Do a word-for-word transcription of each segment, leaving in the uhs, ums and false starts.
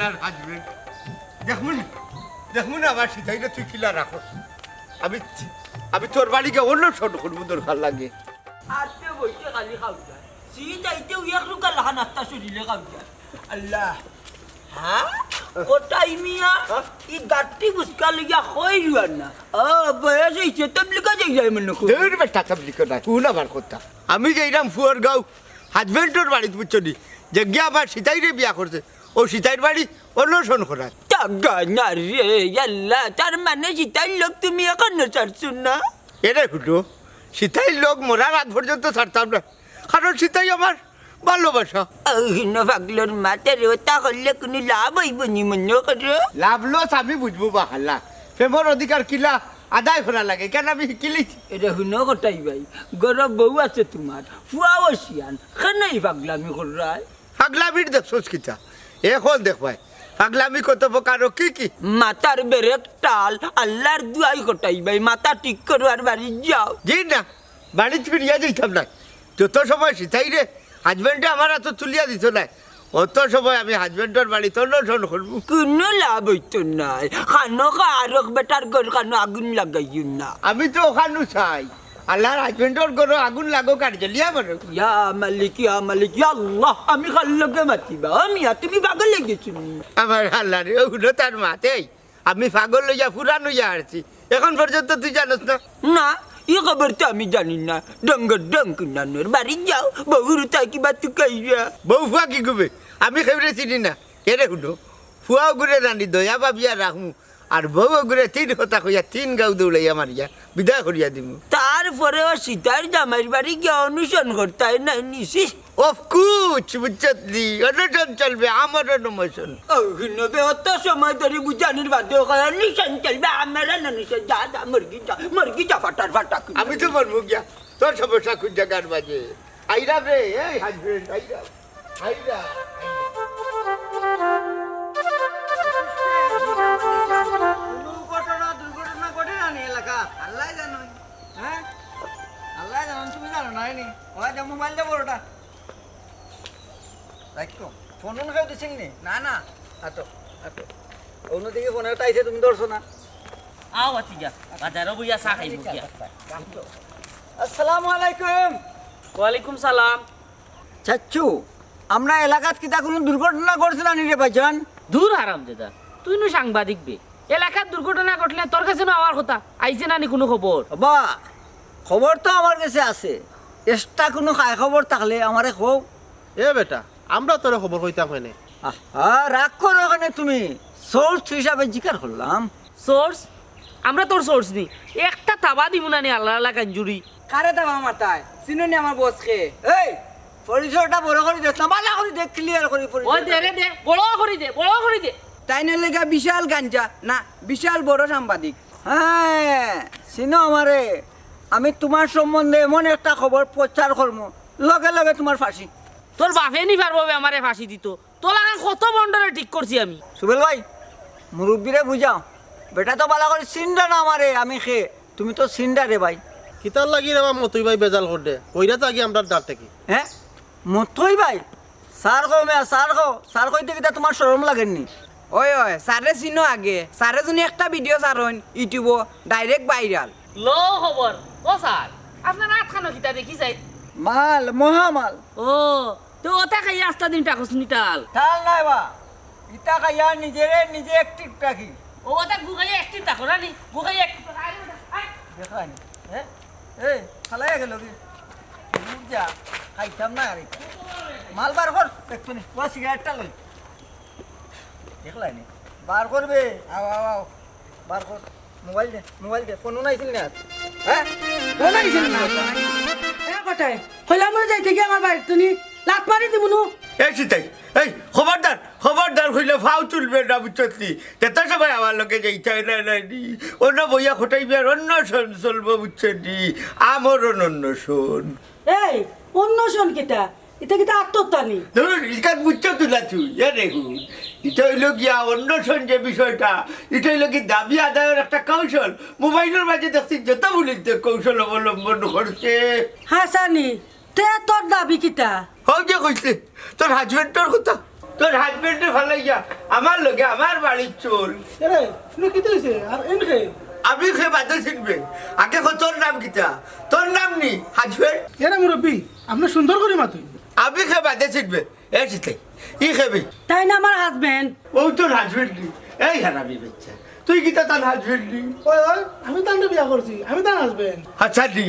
আর হাজবেন্ড, দেখমু নি, দেখমু নি আমার সিতাইরে তুই কিলা রাখস। আমি, আমি তোর বাড়ি গিয়া অনশন করমু দরকার লাগে। আতে বইতে খালি খাওয়া যায়। সিতাইতেও এক রুকা লাখান আত্মা শরীরে খাওয়া যায়। আল্লাহ। হ্যাঁ? কোথায় মিয়া? হ্যাঁ? ই গাট্টি বুসকা লইয়া কই রুয়ার না। ও, বয়স হইছে, তবলিগো যাই যায় মনে করি। দূর বেটা, তবলিগো নাই। হুন আমার কথা। আমি যাইরাম ফুয়ার গাঁও, হাজবেন্ডর বাড়িত বুঝছো নি? যে গিয়া আমার সিতাইরে বিয়া করছে। ও সিতাইর বাড়ি অনশন করার। টাকা না রে, আল্লাহ, তার মানে সিতাইর লোক তুমি এখনো ছাড়ছো না? এরে হুনো, সিতাইর লোক মরার আগ পর্যন্ত ছাড়তাম না, কারণ সিতাই আমার ভালোবাসা। অউ হুনো পাগলর মাতে রে, ওটা করলে কুনু লাভ অইবো নি মনো করো? লাভ লস আমি বুঝমু বা হালা, প্রেমর অধিকার কিলা আদায় করা লাগে, কেন আমি হিকিলিছি। এরে হুনো কটাই ভাই, ঘরো বউ আছে তুমার, ফুয়াও শিয়ান, কেনে ই পাগলামি কররায়? পাগলামির দেখছস কিতা? এখন দেখ ভাই, পাগলামি কত প্রকার ও কি কি? মাথার বেরেক টাল, আল্লাহর দুয়াই কটাই ভাই, মাথা ঠিক করো আর বাড়ি যাও। জি না, বাড়িত ফিরিয়া যাইতাম না। যত সময় সিতাইরে হাজবেন্ডে আমার আতো তুলিয়া দিতো নায়, অত সময় আমি হাজবেন্ডর বাড়িত অনশন করমু। কুনু লাভ অইতো নায়। খানো খা আরক বেটার ঘর খানো আগুন লাগাইও না। আমি তো অখানউ চাই। আল্লাহর হাজবেন্ডর ঘরো আগুন লাগউক আর জ্বলিয়া মরউক। ইয়া মালিক, ইয়া মালিক, ইয়া আল্লাহ, আমি কার লগে মাতিবা? আমি আর তুমি পাগল অই গেছো নি? আমার আল্লাহ রে, অউ হুনো তার মাতে, আমি পাগল অইয়া ফুরান অইয়া হারছি। এখন পর্যন্ত তুই জানোস না? না, ই খবর তো আমি জানি না। ডঙ্গর ডং কুনানোর, বাড়ি যাও, বউর তাই কিবা তুকাইরা। বউ ফুয়া কি কইবে? আমি কেউরে চিনি না। এরে হুনো, ফুয়া অগুরে নানি দয়া ভাবিয়া রাখমু, আর বউ অগুরে তিন কথা কইয়া তিন গাঁও দৌড়াইয়া মারিয়া বিদায় করিয়া দিমু। তারপরেও সিতাইর জামাইর বাড়ি গিয়া অনশন করতায় নায় নি, ছি। Of course, বুঝছত নি? অনশন চলবে, আমরণ অনশন। অউ হুনো বে, অত সময় ধরি বুঝানির বাদেও কয় অনশন চলবে, আমরণ অনশন, যা, যা, মরগি যা, মরগি যা, ফাটার ফাটা। আমি তো মরমু গিয়া, তোর সমস্যা কুন জাগার মাঝে? আইরাম রে, এই হাজবেন্ড, আইরাম। আইরাম, আইরাম। কুনু ঘটনা, দুর্ঘটনা ঘটে না নি এলাকাত? আল্লায় জানইন। হ্যাঁ? আল্লায় জানইন, তুমি জানো না নি? ওই যে মোবাইলটা বড়টা। রাখো। ফোন টোন কেউ দিছিল নি? না, না। আটো, আটো। অন্যদিকে ফোন একটা আইছে, তুমি ধরছো না। আও, আচ্ছা, যা। বাজারো বইয়া চা খাইমু গিয়া। আসসালামু আলাইকুম। ওয়ালাইকুম সালাম। চাচ্চু, আমরা এলাকাত কিতা কুনু দুর্ঘটনা ঘটছে না নি রে ভাইজান? দূর হারামজাদা, তুই নু সাংবাদিক বে। এলাকাত দুর্ঘটনা ঘটলে তোর কাছে নু আওয়ার কথা, আইছে না নি কুনু খবর? বাবা, খবর তো আমার কাছে আছে। এক্সট্রা কুনু খায় খবর থাকলে আমারে কও। এ বেটা, আমরা তোরে খবর কইতাম কেনে? আহা, রাগ করো কেনে তুমি? সোর্স হিসাবে জিকার করলাম। সোর্স? আমরা তোর সোর্স নি। একটা থাবা দিমু না নি আল্লাহ আল্লাহ গাঞ্জুরি। কারে থাবা মারতায়? চিনো নি আমার বস কে? এই, পরিচয়টা বড় করি দেখ না, বালা করি দেখ, ক্লিয়ার করি পরিচয়। ওই দে রে দে, বড় করি দে, বড় করি দে। তাইন অইলা গিয়া বিশাল গাঞ্জা, না, বিশাল বড় সাংবাদিক। হ্যাঁ, চিনো আমারে, আমি তুমার সম্বন্ধে এমন একটা খবর প্রচার করমু, লগে লগে তুমার ফাঁসি। তোর বাপে নি পারবো বে আমারে ফাঁসি দিতো। তোর লাখান কত ভন্ডরে ঠিক করছি আমি। সুবেল ভাই, মুরব্বিরে বুঝাও। বেটা তো বালা করি চিনরা না আমারে, আমি কে? তুমি তো চিনরা রে ভাই। কিতার লাগি রে বা মতই ভাই বেজাল কররে? কইরা তো আগে আমরার দ্বার থাকি। হ্যাঁ? মতই ভাই? স্যার কও মিয়া, স্যার কও। স্যার কইতে কিতা তুমার শরম লাগের নি? ওই, ওই, স্যাররে চিনো আগে। স্যারে যুদি একটা ভিডিও ছাড়ইন YouTube-ও, direct viral। লও খবর। ও স্যার, আপনার আতখানো কিতা দেখি যাই? মাল, মহামাল। ও, তো ওটা খাইয়া আস্তা দিন টাকস নি টাল। টাল নায় বা। ইতা খাইয়া নিজেরে নিজে active রাখি। ও, ওটা গু খাইয়া active থাকো না নি? গু খাইয়া active থাকো। আরে, আরে। দেখলায় নি? হ্যাঁ? এই, ফালাইয়া গেল কি? দূর যা, খাইতাম না আর ইতা। মাল বার কর, দেখতো নি। ও সিগারেটটা লই। দেখলায় নি? বার করবে। আও, আও, আও। বার কর। মোবাইল দে, মোবাইল দে। ফোন নাইছিল না? হ্যাঁ? ফোন আইছিল না? এ কটাই, কইলাম না যাইতে গিয়া আমার বাড়িত তুনি লাত মারি দিমু নু। এই সিতাই, এই খবরদার, খবরদার কইলে ফাও তুলবে না, বুঝছত নি? যেতা সময় আমার লগে যাইতে হয় না, না, নি। অন্য বইয়া খটাই বিয়ার অনশন চলবো, বুঝছত নি? আমরণ অনশন। এই, অনশন কিতা? ইতা কিতা আত্মহত্যা নি? ধুর, ইখান বুঝছত না তুই, এ রে হুন। ইটা অইলো গিয়া অনশন যে বিষয়টা, ইটা অইলো কি দাবি আদায়র একটা কৌশল। মোবাইলর মাঝে দেখছি যত পুলিশ কৌশল অবলম্বন করছে। হাছানি, তে তোর দাবি কিতা? হউ যে কইছে, তোর হাজবেন্ডর কথা। তোর হাজবেন্ডরে ফালাইয়া আমার লগে আমার বাড়িত চল। এরে, শুনে কিতা অইছে? আর এন কে? আমি কে বাদে চিনবে। আগে ক তোর নাম কিতা? তোর নাম নি হাজবেন্ড? এরে মুরব্বি, আপনে সুন্দর করি মাতুন। আমি কে বাদে চিনবে। এ চিতে, ই কে বে? তাইন আমার হাজবেন্ড। অউ তোর হাজবেন্ড নি? এই হারামি বাচ্চা, তুই কিতা তান হাজবেন্ড নি? ওই, ওই, আমি তানরে বিয়া করছি, আমি তান হাজবেন্ড। আচ্ছা নি,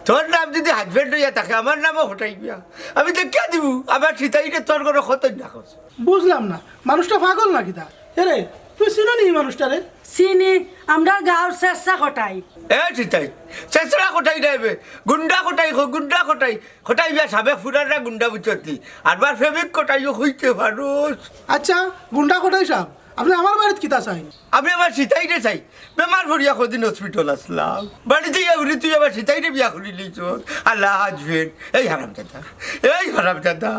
তোর নাম যদি হাজবেন্ড অইয়া থাকে, আমার নামও কটাই মিয়া। আমি দেখিয়া দিমু, আমার সিতাইরে তোর ঘরো কতই না করছে। বুঝলাম না, মানুষটা পাগল না কিতা? এরে, তুই চিনো নি ই মানুষটারে? চিনি, আমরার গাঁওর ছেছড়া কটাই। এ সিতাই, ছেছড়া কটাই নায় বে, গুন্ডা কটাই ক, গুন্ডা কটাই। কটাই মিয়া সাবেক ফুরানরা গুন্ডা বুঝছত নি? আর বার প্রেমিক কটাইও কইতে পারোস। আচ্ছা, গুন্ডা কটাই সাব, আপনে আমার বাড়িত কিতা চাইন? আমি আমার সিতাইরে চাই। বেমার পড়িয়া কদিন হসপিটাল আছলাম। বাড়িত আইয়া হুনি তুই আমার সিতাইরে বিয়া করিলিছস। আল্লাহ হাজবেন্ড। এই হারামজাদা, এই হারামজাদা,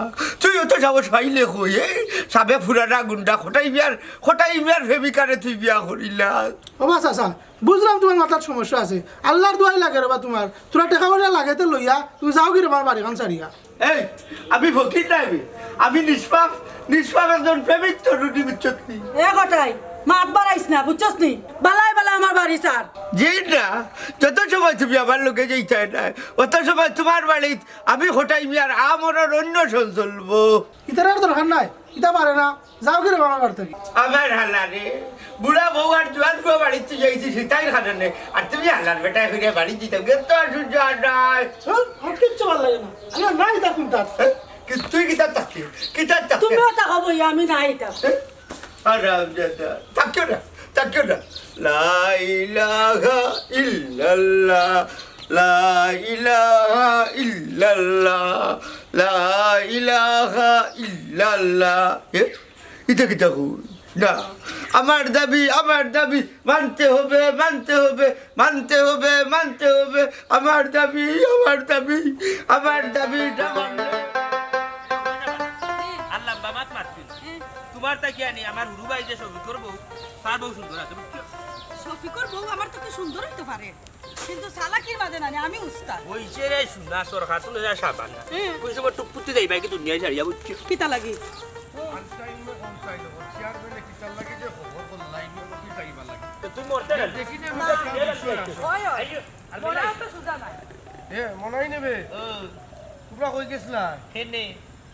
তুই অত সাহস পাইলে কই? এই সাবেক ফুরানা গুন্ডা কটাই মিয়ার, কটাই মিয়ার প্রেমিকারে তুই বিয়া করিলাস। ও বা চাচা, বুঝলাম তুমার মাথাত সমস্যা আছে। আল্লার দোয়াই লাগে রে বা তুমার। তুরা টেকা পয়সা লাগে তে লইয়া তুমি যাওগি রে বা বাড়িখান ছাড়িয়া। এই, আমি ফকির নায় বে, আমি নিষ্পাপ, নিষ্পাপ একজন প্রেমিক তরুণী, বুঝছত নি? এ কটাই, মাত বাড়াইস না, বুঝছস নি? বালায় বালায় আমার বাড়ি ছাড়। জি না, যত সময় তুমি আমার লগে যাইতায় নায়, অত সময় তুমার বাড়িত আমি কটাই মিয়ার আমরর অন্বেষণ চলবো। ইতার আর দরকার নাই, ইতা পারে না। যাওগি রে বা আমার বাড়ি থাকি। আমার হালা রে, বুড়া বউ আর জোয়ান বউ বাড়িত যাইছি সিতাইর কারণে, আর তুমি হালার বেটায় ফিরে বাড়িত দিতে গেলে তো আর সহ্য আর নাই। হ্যাঁ, আমার কিচ্ছু ভালো লাগে না। আমি আর নাই থাকুম তার। হ্যাঁ? কি, তুই কিতা থাকবি? কিতা থাকবি? তুমিও থাকো বইয়া, আমি নাই থাকো। হ্যাঁ? হারামজাদা। থাকিও না, থাকিও না। লা ইলাহা ইল্লাল্লাহ, লা ইলাহা ইল্লাল্লাহ, লা ইলাহা ইল্লাল্লাহ। এ? ইতা কিতা কই? না, আমার দাবি, আমার দাবি মানতে হবে, মানতে হবে, মানতে হবে, মানতে হবে। আমার দাবি, আমার দাবি, আমার দাবিটা মানলে। আর লম্বা মাত মাতছি না। তুমার তাকিয়া নি আমার হুরু ভাই যে শফিকর বউ, তার বউ সুন্দর আছে, বুঝছো? শফিকর বউ আমার তো কি সুন্দর হইতে পারে, কিন্তু চালাকির মাঝে না, আমি উস্তাদ। ওই যে রে, শুনা, সরকার তো যা সাবান না। হুম। কোন সময় টুকটুকি যাইবা কি দুনিয়া ছাড়িয়া, বুঝছো? কিতা লাগি? আনসাইন মে আনসাইন, চেয়ারম্যানে কিতার লাগি যে খবর করলাই, মনে কি যাইবা লাগি? তো তুই মরতে না। দেখি যে না। ওই, ওই। আইও। আর মনে বেটা। হয় তো সুজা নাই। এ, মনে হয় নেবে? ও। তোমরা কই গেছিলা? কেনে?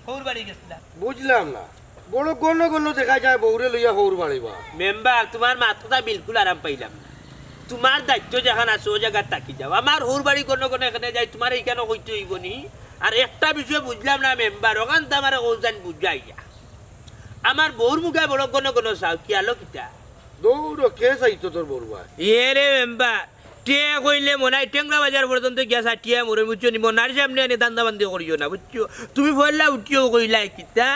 হউর বাড়ি গেছিলাম। বুঝলাম না, বড় ঘন ঘন দেখা যায় বউরে লইয়া হউর বাড়ি বা। মেম্বার, তুমার মাত কথা বিলকুল আরাম পাইলাম না। তুমার দায়িত্ব যেখান আছে, ও জাগাত থাকি যাও। আমার হউর বাড়ি ঘন ঘন এখানে যাই, তুমার এইখানো কইতে অইবো নি? আর একটা বিষয় বুঝলাম না মেম্বার, অখান তো আমারে কও জানি বুঝাইয়া। আমার বউর মুখে বড় ঘন ঘন চাও, কিয়ালো কিতা? দৌড়ো, কে চাইতো তোর বউর বায়? এ রে মেম্বার, টিয়া কইলে মনাই টেংরা বাজার পর্যন্ত গিয়া চাটিয়া মরে, বুঝছো নি? মনার সামনে এনে ধান্দাবান্দি করিও না, বুঝছো? তুমি পয়লা উঠিও কইলায় কিতা?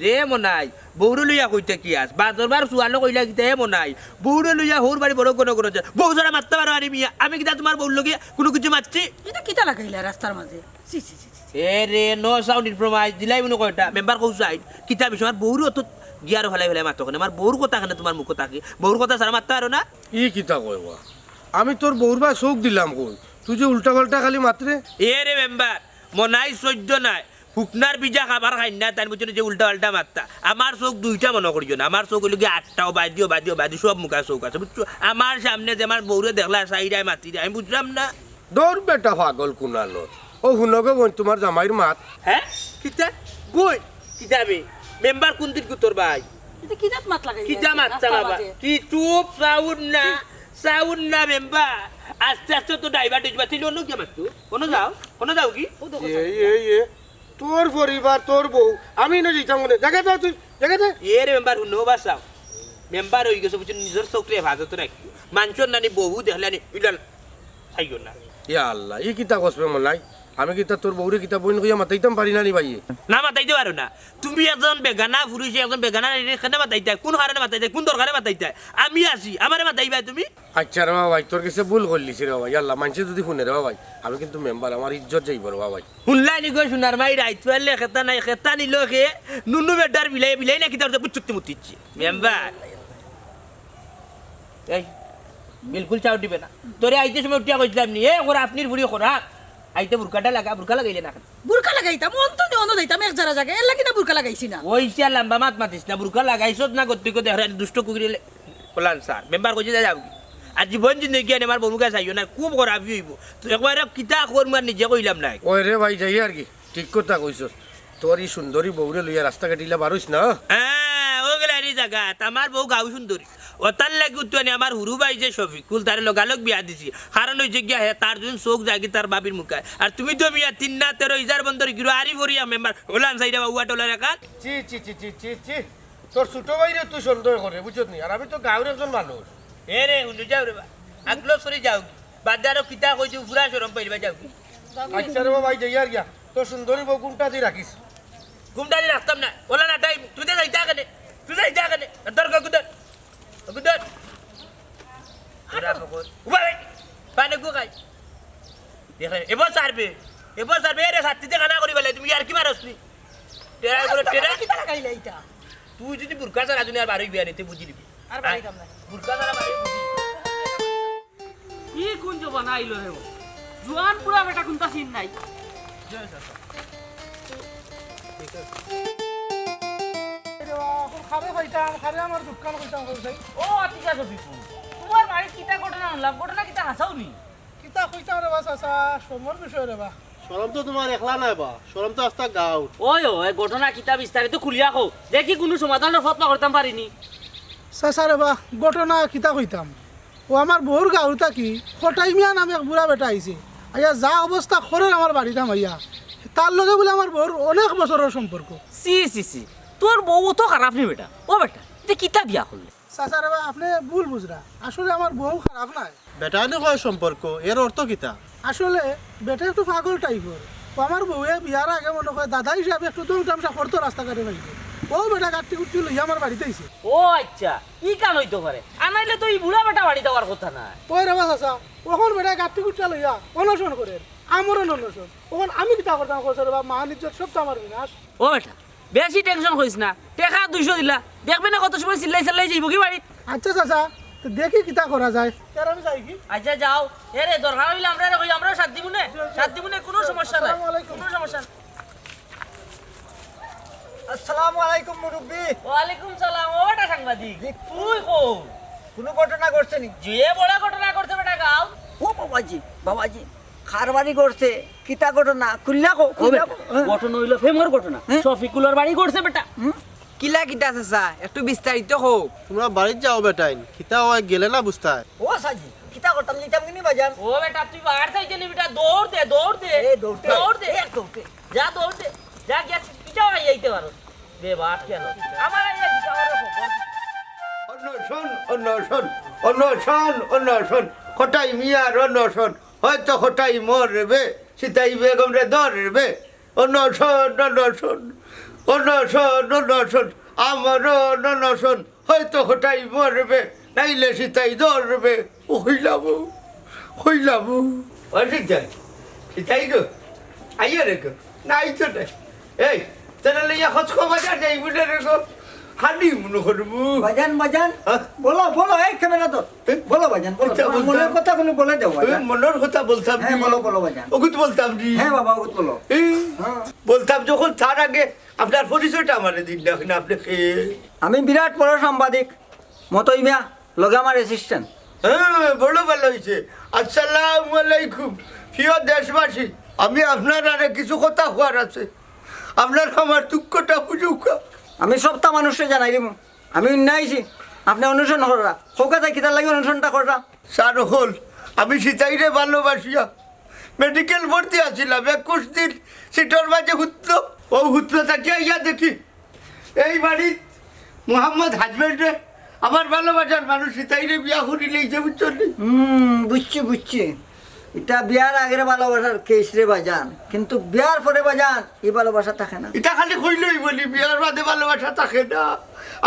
রে মনাই, বউরে লইয়া কইতে কি আস? বাদরবার চুয়ালো কইলা কিতা, এ মনাই? বউরে লইয়া হউর বাড়ি বড় ঘন ঘন যায়। বউ ছাড়া মাততে পারো আরে মিয়া? আমি কিতা তুমার বউর লগে কুনু কিছু মাতছি? ইতা কিতা লাগাইলা রাস্তার মাঝে? ছি, ছি, ছি, ছি। এ রে, no sound in front, দিলাই মনে কয়টা? মেম্বার কও চাই, কিতা বিষয়? আমার বউরে অত গিয়ার ফালাই ফালাই মাতো কেনে? আমার বউর কথা কেনে তুমার মুখো থাকে? বউর কথা ছাড়া মাততে পারো না? ই কিতা কয় বা? আমি তোর বউর বায় চউখ দিলাম কই? তুই যে উল্টা পাল্টা খালি মাতরে। এ রে মেম্বার, মনাই চৈদ্দ নায়, হুকনার বিজা খাবার খাইন না, তাইন বুঝছো নি যে উল্টা পাল্টা মাততা। আমার চউখ দুইটা মনো করিও না, আমার চউখ অইলো গিয়া আটটা, ও বাদিও, বাদিও, বাদি সব মুখা চউখ আছে, বুঝছো? আমার সামনে যে আমার বউরে দেখলা, চাইরায় মাতিরায়, আমি বুঝলাম না। দৌড় বেটা পাগল কুনানো। ও হুনো গো বইন, তুমার জামাইর মাত। হ্যাঁ? কিতা? বইন? কিতা বে? মেম্বার কুন দিন কুতর ভাই? ইতা কি জাত মাত লাগাইলা কিতা মাততা রাস্তার বাবা? মাঝে? কি চুপ, সাউন্ড না, সাউন্ড না মেম্বার। আস্তে আস্তে তো ডাইভার্ট অইযিবা। তুই অন্য গিয়া মাততো? অন্য যাও, অন্য যাও কি? ও দেখো, এ, এ, এ, তোর পরিবার, তোর বউ, আমি না যাইতাম মনে। জাগা যা তুই, জাগা যা। এ রে মেম্বার, হুনো বাসাও। মেম্বার অইগেছো বুঝছো, নিজর চউখরে হেফাজত রাখিও। মানষর নানি বউ দেখলে আনি ইলান চাইও না। ইয়া আল্লাহ, ই কিতা কস বে মনাই? আমি কিতা তোর বউরে কিতা বইন কইয়া মাতাইতাম পারি না নি ভাইয়ে? না, মাতাইতে পারো না। তুমি একজন বেগানা পুরুষে একজন বেগানা নারীরে কেনে মাতাইতায়? কুন কারণে মাতাইতায়? কুন দরকারে মাতাইতায়? আমি আছি, আমারে মাতাইবায় তুমি? আচ্ছা রে বাবা ভাই, তোর গেছে ভুল করিলিছি রে বাবা ভাই। ইয়াল্লা, মানষে যুদি হুনে রে বাবা ভাই, আমি কিন্তু মেম্বার, আমার ইজ্জত যাইবো রে বাবা ভাই। হুনলায় নি গো সোনার মাই, রাইত পারলে খেতা নাই, খেতা নিল খে, নুনু বেটার বিলাই, বিলাই না কিতা বুঝছতে মুতিচ্ছে। মেম্বার, এই, বিলকুল চাও দিবে না। তোরে আইতে সময় উঠিয়া কইছিলাম নি, এ খরাপ, নির বুড়ি খরাপ। আইতে বুরকাটা লাগা, বুরকা লাগাইলে না কেনে? বুরকা লাগাইতাম, অন্ত নি অন্য দিতাম এক জারা জাগা, এর লাগি না বুরকা লাগাইছি না। ওই সে লম্বা মাত মাতিস না, বুরকা লাগাইছত না গত্তিকে দেখরে দুষ্ট কুকুরে। ওলান স্যার, মেম্বার কইছে যা যাওগি। আর জীবন জিন্দেগি আনে আমার বউর মুখে চাইও না, খুব খারাপি অইবো। তো একবার কিতা কর মার নিজে কইলাম নাই। ওই রে ভাই, যাই আর কি, ঠিক কথা কইছস। তোর ই সুন্দরী বউরে লইয়া রাস্তাঘাট ইলা বারইস না। হ্যাঁ, ও গেলে এই জাগা, আমার বউ গাউ সুন্দরী। ও তার লাগি উত্তর নেই, আমার হুরু ভাই যে শফিকুল, তারে লগালগ বিয়া দিছি। কারণ অইছে গিয়া হে, তার যদি চোখ যায়গি তার বাবির মুখায়। আর তুমি তো মিয়া তিন না তেরো ইজার বন্দর গিরো আরি ফরিয়া মেম্বার, ওলান সাইডে বাবু আটোলার একান। চি, চি, চি, চি, চি, চি। তোর ছোট ভাইরে তুই সন্দেহ করে, বুঝছত নি? আর আমি তো গাউর একজন মানুষ। এ রে, হুনু যাও রে বা। আগলো সরি যাও। বাদ দে আরো কিতা কইছি, পুরা শরম পাইবা যাও। আচ্ছা রে বা ভাই, যাই আর গিয়া। তোর সুন্দরী বউ কোনটা দি রাখিস? কোনটা দি রাখতাম না। ওলা না টাইম। তুই তো যাইতা কেনে? তুই যাইতা কেনে? দরকার কুদর। কুদর। ওরা বকর। উবা ভাই। পানে গু খাই। দেখে, এবার ছাড়বে। এবার ছাড়বে। এরে সাথীতে কানা করি বলে, তুমি আর কি মারস নি? টেরা করে টেরা। কিতা লাগাইলে এটা? তুই যদি বুরকা ছাড়া দুনিয়ার বারোই বিয়া নিতে বুঝি নিবি। আর বাড়ি কাম নাই। বুরকা ছাড়া বারোই বুঝি। কি কোন জমানা আইলো রে বা? জুয়ান বুড়া বেটা কোনটা চিন নাই। রে বা, এখন খারে পাইতাম, খারে আমার দোকান কইতাম কই যাই। ও, আতিকা শফিকুল, তোমার বাড়িত কিতা ঘটনা হুনলাম? ঘটনা কিতা হাছাউ নি? কিতা কইতাম রে বা চাচা, শরমর বিষয় রে বা। শরম তো তোমার একলা নায় বা, শরম তো আস্তা গাঁও। ওই, ওই, ঘটনা কিতা বিস্তারিত খুলিয়া কও, দেখি কুনু সমাধানর পথ বার করতাম পারি নি। চাচা রে বা, ঘটনা কিতা কইতাম, ও আমার বউর গাঁও থাকি কটাই মিয়া নামে এক বুড়া বেটা আইছে, আইয়া যা অবস্থা করের আমার বাড়িত হামাইয়া, তার লগে বুলে আমার বউর অনেক বছরর সম্পর্ক। ছি, ছি, ছি, তোর বউ অত খারাপ নি বেটা। ও বেটা, ইতা কিতা বিয়া করলে? চাচা রে বা, আপনে ভুল বুঝরা। আসলে আমার বউ খারাপ নায়। বেটায় নি কয় সম্পর্ক, এর অর্থ কিতা? আসলে বেটা একটু পাগল টাইপর। ও আমার বউয়ে বিয়ার আগে মনো কয় দাদা হিসাবে একটু দম তামশা করতো রাস্তাঘাটে বাইরে। ও বেটা গাট্টি গুট্টি লইয়া আমার বাড়িত আইছে। ও আচ্ছা, ই কান অইতো পারে। আনাইলে তো ই বুড়া বেটা বাড়িত আওয়ার কথা নায়। ওই রে বা চাচা, অখন বেটা গাট্টি গুট্টা লইয়া অনশন করের, আমরণ অনশন। অখন আমি কিতা করতাম কও চাচা রে বা, মান ইজ্জত সব তো আমার বিনাশ। ও বেটা, বেশি টেনশন করিস না, টেকা দুইশো দিলা, দেখবে না কত সময় চিল্লাই চিল্লাই যাইবো কি বাড়িত। আচ্ছা চাচা, তো দেখি কিতা করা যায়। এর আমি যাই কি? আচ্ছা যাও, এরে দরকার অইলে আমরারে কইও, আমরাও সাথ দিমু নে, সাথ দিমু নে, কুনু সমস্যা নাই, আসসালামু আলাইকুম। কুনু সমস্যা নাই। আসসালামু আলাইকুম মুরব্বি। ওয়ালাইকুম সালাম। ও বেটা সাংবাদিক, জি। তুই কও। কুনু ঘটনা ঘটছে নি? যে বড় ঘটনা ঘটছে বেটা গাঁও। ও বাবাজি, বাবাজি, কার বাড়ি ঘটছে? কিতা ঘটনা? খুলিয়া কও, ও খুলিয়া বেটা, কও। হ্যাঁ। ঘটনা অইলো প্রেমর ঘটনা। হ্যাঁ? শফিকুলর বাড়ি ঘটছে বেটা। হুম? কিলা কিতা চাচা? একটু বিস্তারিত কও। তুমরা বাড়িত যাও বেটাইন, কিতা অয় গেলে না বুঝতায়। ও সাজি, কিতা করতাম, নিতাম কিনি বাজান? ও বেটা, তুই বার চাইতে নি বেটা, দৌড় দে, দৌড় দে। এ, দৌড় দে। দৌড় দে। এ, দৌড় দে। যা, দৌড় দে। যা, গিয়া পিঠা খাই আইতে পারো। বে বাট কেন? আমার এই পিঠা খাওয়ার খবর। অনশন, অনশন, অনশন, অনশন। কটাই মিয়ার অনশন। হয়তো কটাই মরবে, সিতাই বেগমরে ধরবে। অনশন, অনশন, অনশন, অনশন। আমরণ অনশন। হয়তো কটাই মরবে, নাইলে সিতাই ধরবে। ও হইলাম, ও হইলাম। ও সিতাই, সিতাই গো, আইও রে গো। নাই তো নাই। এই, তোরা লইয়া খোঁজ খবর আর যাইবো না রে গো। হানি মনে করবো। বাজান, বাজান। হ্যাঁ? বলো, বলো, এই ক্যামেরা তো। হ্যাঁ? বলো বাজান, বলো। আচ্ছা, তোমার বলতাম। মনের কথা বলে, বলে দাও এ, বাজান। মনের কথা বলতাম হ্যাঁ, নি। বলো, বলো বাজান। ওগুত বলতাম নি। হ্যাঁ বাবা, ওগুত বলো। এই, হ্যাঁ। বলতাম যখন তার আগে আপনার পরিচয়টা আমারে দিন না, আপনি কে? আমি বিরাট বড় সাংবাদিক, মতই মিয়া, লগে আমার অ্যাসিস্ট্যান্ট। হ্যাঁ, বড় ভালা অইছে। আসসালামু আলাইকুম, প্রিয় দেশবাসী, আমি আপনারারে কিছু কথা কওয়ার আছে, আপনারা আমার দুঃখটা বুঝউক্কা। আমি সবটা মানুষরে জানাই দিমু। আমি অইন্য আইছি, আপনে অনশন কররা। কউক্কা চাই, কিতার লাগি অনশনটা কররা? স্যার অকল, আমি সিতাইরে ভালোবাসিয়া মেডিকেল ভর্তি আছিলাম, একুশ দিন সিটর মাঝে হুতলো। অউ হুতলো থাকিয়া আইয়া দেখি এই বাড়িত মোহাম্মদ হাজবেন্ডে আমার ভালোবাসার মানুষ সিতাইরে বিয়া করি লইছে, বুঝছো নি? হুম, বুঝছি, বুঝছি। ইটা বিয়ার আগের ভালোবাসার কেস রে বাজান, কিন্তু বিয়ার পরে বাজান, ই ভালোবাসা থাকে না। ইটা খালি কইলেই বলি, বিয়ার বাদে ভালোবাসা থাকে না।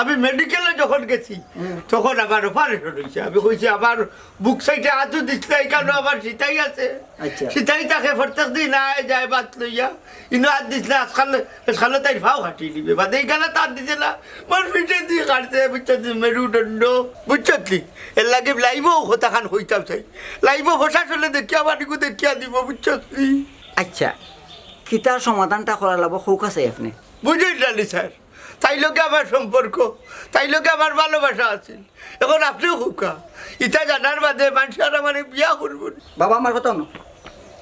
আমি মেডিকেলে যখন গেছি, হুম। তখন আমার অপারেশন অইছে। আমি কইছি, আমার বুক সাইডে আতও দিস না, ইখানো আমার সিতাই আছে। আচ্ছা। সিতাই থাকে, প্রত্যেক দিন আয় যায় ভাত লইয়া। ইনো আত দিস না, আজকাল, আজকাল তাইর পাও কাটি নিবে। বাদে ইখানো তার দিছে না, মোর পিঠে দি কাটছে, বুঝছত নি, মেরুদণ্ড, বুঝছত নি? এর লাগি লাইভো কথাখান কইতাম চাই। লাইভো প্রশাসনে দেখিয়া, বাড়িগু দেখিয়া দিব, বুঝছত নি? আচ্ছা, কিতার সমাধানটা করা লাগবো, কউক্কা চাই আপনে। বুঝইন না নি স্যার, তাইর লগে আমার সম্পর্ক, তাইর লগে আমার ভালোবাসা আছিল। এখন আপনেও কউক্কা, ইতা জানার বাদে মানষে আর আমারে বিয়া করবো নি। বাবা, আমার কথা হুনো,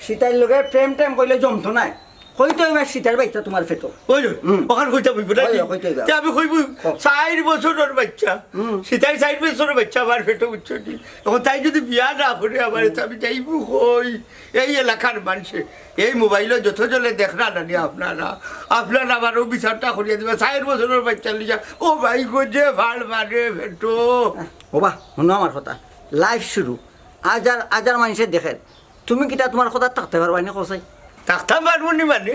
সীতাইর লগে প্রেম টেম কইলে জমতো নায়। কইতে অইবো সীতার বাইচ্চা তুমার পেটো। ওই, ওই, হুম। অখান কইতাম অইবো না অয়, নি? অয়, কইতে অইবো। তে আমি কইবো, কও। চাইর বছরর বাইচ্চা। হুম। সীতাই চাইর বছরর বাইচ্চা আমার পেটো, বুঝছো নি? এখন তাই যদি বিয়া না করে আমারে, তে আমি যাইমু কই? এই এলাকার মানষে, এই মোবাইলো যত জনে দেখরা না নি আপনারা, আপনারা আমার অউ বিচারটা করিয়া দিবা। চাইর বছরর বাইচ্চা লইয়া, ও ভাই গো, যে ফাড় মারে পেটো। ওবা, হুনো আমার কথা, live শুরু। হাজার হাজার মানষে দেখের, তুমি কিতা তুমার কথাত থাকতে পারবায় নি, কও চাই? থাকতাম পারমু নি মানে?